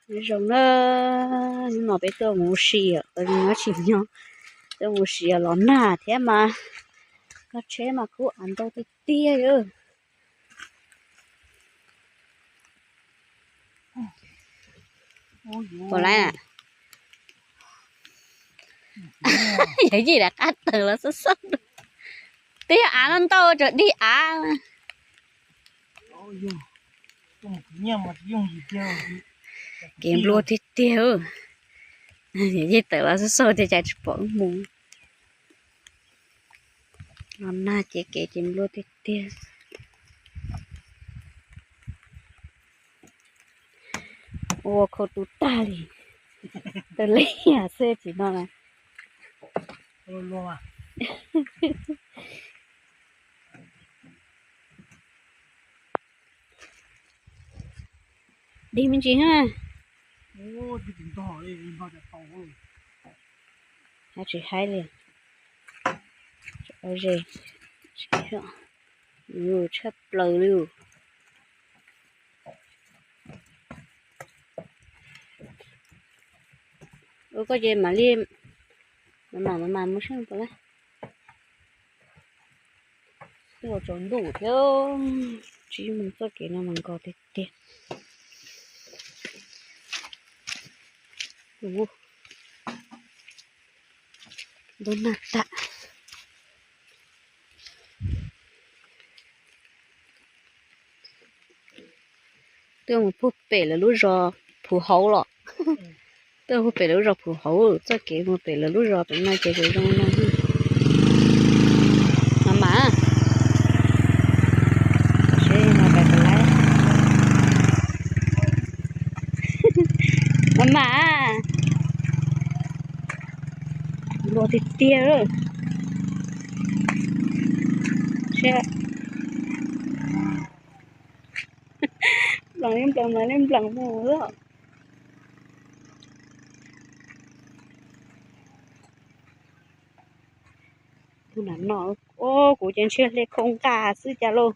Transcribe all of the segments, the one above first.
Nyob zoo na, hnub no peb tuaj mus ua si, nyob tsis nyob, tuaj mus ua si los nag thiab mas, koj tsheb mas kub av ntau tiag tiag. Pom lawm, yog yij lam qab tawm los xab xab, twb yog av no ntau tsuas dig av. Kev nplua tiag tiag, yij tawm los xab xab tiag cas tsis pom wb mus. Los nag ces kev ces nplua tiag tiag. Ua khau tu tag li, tawg li xwb tsis no na. Dig me ntsis na. Tsis haib li. Ze, tshaj plaws li. Ua koj ces mam li mam mam mus seb puas laib. Twb ua tsaus ntuj thiab, tsis mus txoj kev no mas nkos tiag tiag. Ntuj nag tas. Twb mus puag pem lawv lub zos Phuv Hauv los. Twb mus pem lawv lub zos Phuv Hauv, txoj kev mus pem lawv lub zos pem no ces zoo no. Mas mas, seb no pais puas laib. Mas mas, nplua tiag tiag. Seb, nplees li nplees, nplees li nplees mus. Tus nam no, kuv ces ntshe hle khau nqa xwb cas lauj.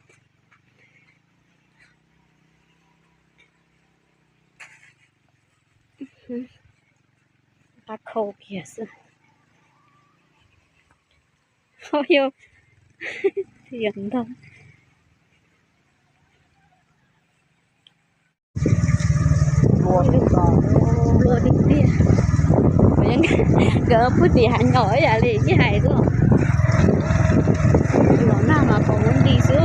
Qab khau kiag xwb. Yog, yog ntag. Nplua tiag tiag. Nkawd pug tim hav nyom ib yam li ib hais tuaj. Los nag mas pom huab nti xwb.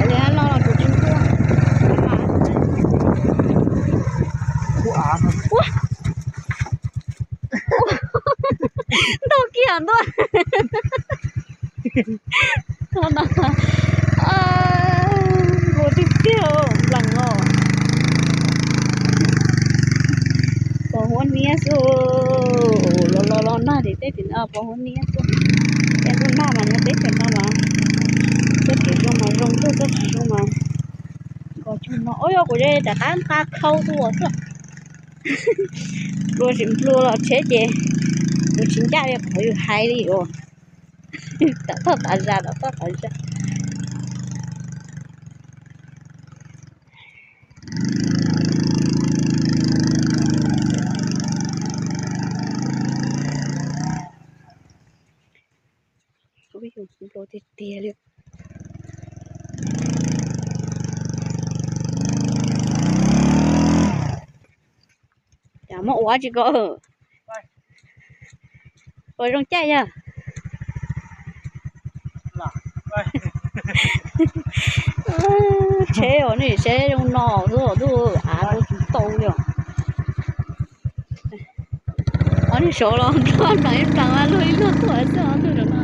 Li loj los tus tsis nplua. Ntau kiag ntua. Nplua tiag tiag, nplees os. Pos huab niab xwb. Los los los nag tim teb tim no pos huab niab xwb. Tej ntuj nag mas nyob teb chaws no mas txoj kev zoo mas zoo kawg, txoj kev zoo mas nkos cuag no. Ua yog kuv rov qab nqa khau tuaj xwb. Nplua tsis nplua los tsheb ces kuv tsis ncaj li qhov yus hais li os. Tom toj tas zas, tom toj tas zas. Ub, yus nplua tiag tiag li. Cas muab ua tsis ko. Ua zoo caij yog. Tsheb os, nej tsheb zoo no xwb os, ntuj av tsis tau li os. Ob niag saud los nplua nplaim ib plag mas luag ib luag tuaj xwb os ntuj no.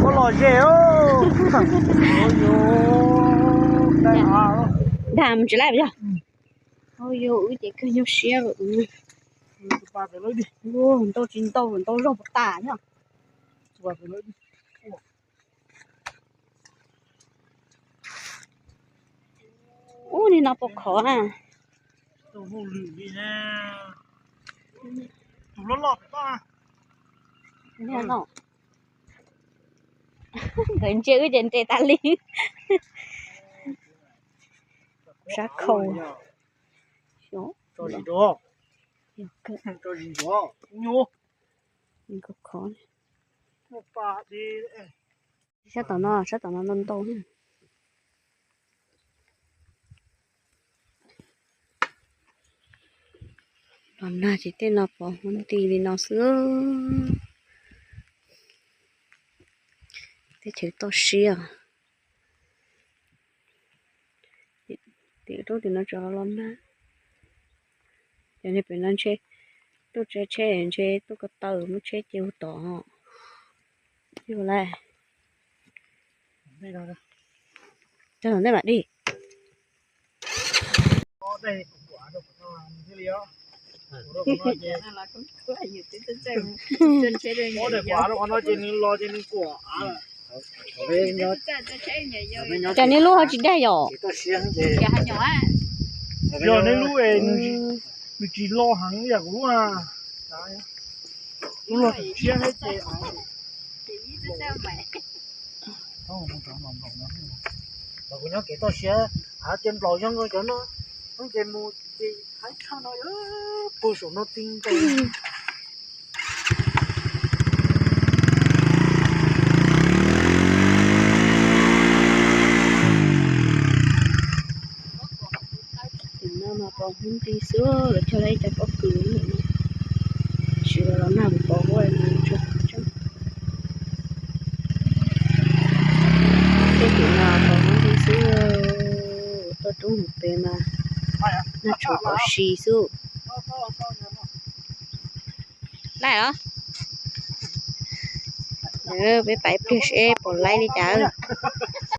Ua los ze. Dag mus tsis laij yog. Yog wb ces kawg nyuaj siab lawm. Ntau tsis ntau, ntau zog puas tas thiab. Ub, nim no puas khov na. Tus hauj lwm li na. Tus loj loj pem toj na. Nkawd ntsia wb ces nres tas li. Sab khau. Sab tom no, sab tom no ntau ntau. Los nag ces tej no pos huab nti li no xwb. Teb chaws toj siab. Tim roob tim no tseem los nag. Ces nej pem no ntshe tuaj tsheb, ntshe tuaj ko taw muab tsheb cia hu tod. Ua li, cog tom ntej mam dig. Cas nej lub ho tsis daig yom? Yog nej lub es nws tsis lo heev ib yam kuv lub na. Kuv lub siab thiab ces kuv nyob kev toj siab, av ces nplaum zoo nkaus cov no, ces mus ces haib tshaj no, puag saum no ti nkaus. Tim no mas pos huab nti xwb, lawv cog lawv ib co pob kws ntawm no, tab sis los nag mus pos huab tso. Tej tim no pos huab nti xwb, tuaj roob mus pem mas nag tshuav pos si xwb. Laij os. Peb pais ib pliag seb pom laij li cas.